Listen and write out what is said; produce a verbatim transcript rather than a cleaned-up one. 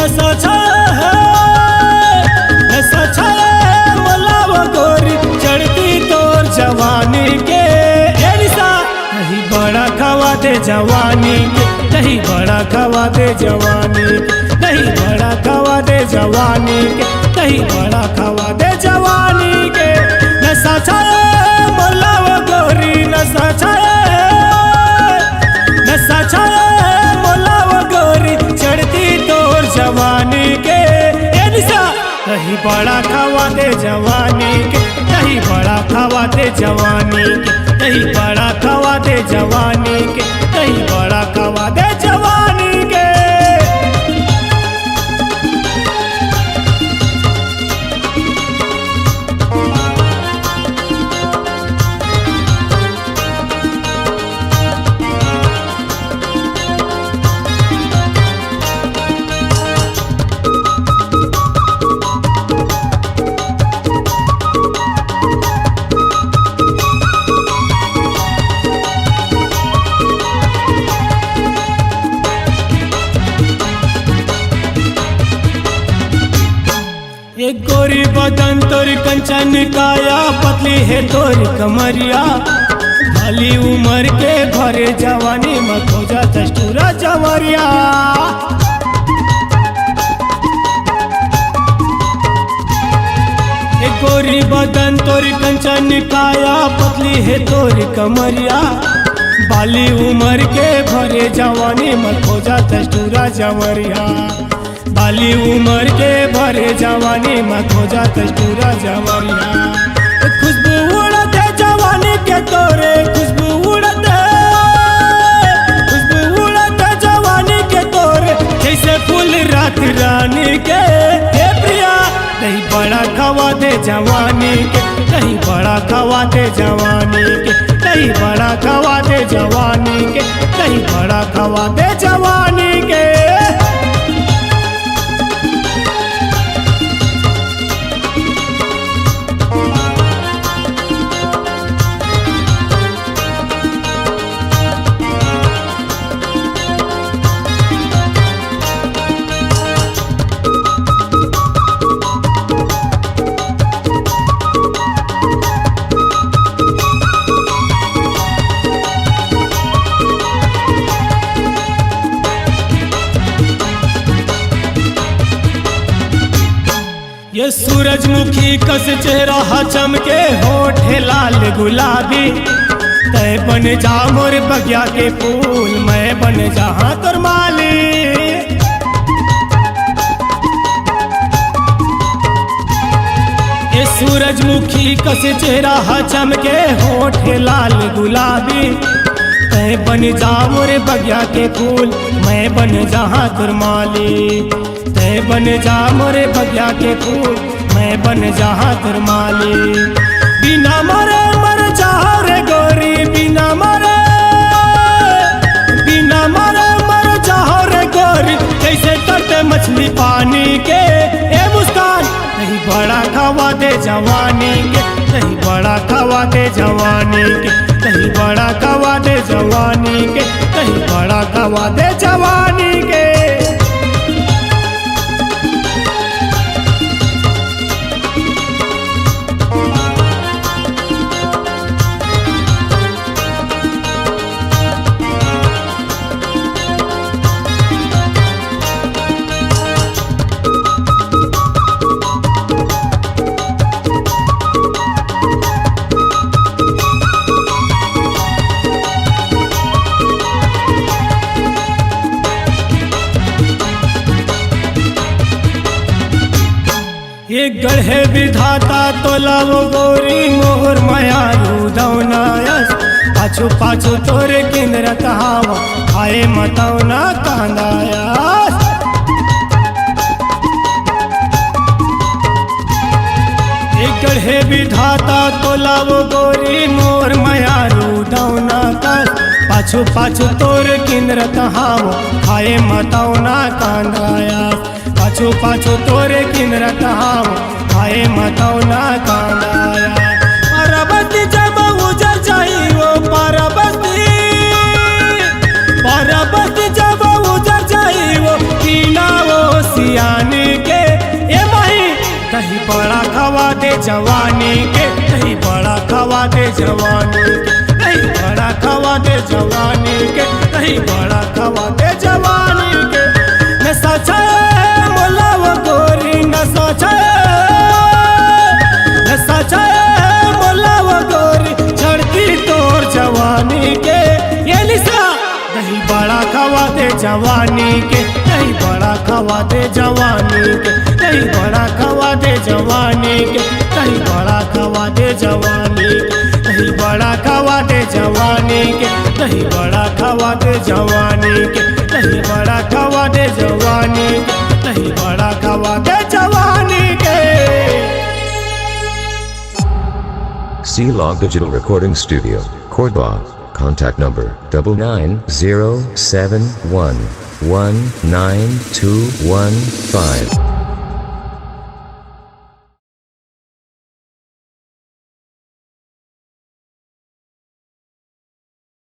नशा छाया है, नशा छाया है मोला वो गोरी, चढ़ती तोर जवानी के। ए निशा, तहीं बड़ा खवा दे जवानी के, तहीं बड़ा खवा दे जवानी के, तहीं बड़ा खवा दे जवानी के, तहीं बड़ा खवा दे जवानी के। नशा छाया है मोला वो गोरी, नशा छाया है, नशा छाया है मोला वो गोरी, चढ़ती तोर जवानी के। ए निशा, तहीं बड़ा खवा दे जवानी के, तहीं बड़ा खवा दे जवानी के, तहीं बड़ा खवा दे जवानी के, तहीं बड़ा खवा दे जवानी के। एक गोरी बदन तोर कंचन काया, पतली है तोर कमरिया, भली उमर के भरे जवानी म खोजा दस टूरा जवरिया। ए गोरी बदन तोर कंचन काया, पतली है तोर कमरिया, बाली उमर के भरे जवानी म खोजा दस टूरा जवरिया, बाली उमर के भरे जवानी म खोजा दस टूरा जवरिया। खुशबू उड़त है जवानी के तोरे, खुशबू उड़त है, खुशबू उड़त है जवानी के तोरे, जैसे फूल रात रानी के। हे प्रिया, तहीं बड़ा खवा दे जवानी के, तहीं बड़ा खवा दे जवानी के, तहीं बड़ा खवा दे जवानी के, तहीं बड़ा खवा दे जवानी के। ये सूरजमुखी कस चेहरा हा चमके, होठ है लाल गुलाबी। तै बन जा मोर बगिया के फूल, मैं बन जहाँ तोर माली। ये सूरजमुखी कस चेहरा हा चमके, होठ है लाल गुलाबी। तै बन जा मोर बगिया के फूल, मैं बन जहाँ तोर माली। तै बन जा मोरे बगिया के फूल, मैं बन जहाँ तोर माली। बिना मरे मर जाओ रे गोरी, बिना मरे, बिना मरे मर जाओ रे गोरी, जैसे तरते मछली पानी के। ए मुस्कान, तहीं बड़ा खवा दे जवानी के, तहीं बड़ा खवा दे जवानी के, तहीं बड़ा खवा दे जवानी के, तहीं बड़ा खवा दे जवानी के। ये गढ़े विधाता तोला वो गोरी मोर मयारू दौनायस, पाछू पाछू तोरे किंदरत हावा, आए मतौना कांदायस। ये गढ़े विधाता तोला वो गोरी मोर मयारू दौनायस, पाछू पाछू तोरे किंदरत हावा, आए मतौना कांदायस। पाछू पाछू तोरे किंदरत हाव, आए मतौना कांदाया। परबस्ती जब उजर जाई वो, परबस्ती, परबस्ती जब उजर जाई वो, पीना वो सिया जवानी के दही बड़ा खवा दे, जवानी के दही बड़ा खवा दे, जवानी के दही बड़ा खवा दे, जवानी के। नशा छाए मोला वो गोरी, नशा छाए, नशा छाए मोला वो गोरी, चढ़ती तोर जवानी के। ये लिसा दही बड़ा खवा दे जवानी के, दही बड़ा खवा दे जवानी के, दही बड़ा खवा दे जवानी के, दही बड़ा खवा दे जवानी के, दही बड़ा खवा दे जवानी के, दही बड़ा खवा दे जवानी के, दही बड़ा खवा दे जवानी के, दही बड़ा खवा दे जवानी के। C Log Digital Recording Studio, Cordoba. Contact number double nine zero seven one one nine two one five.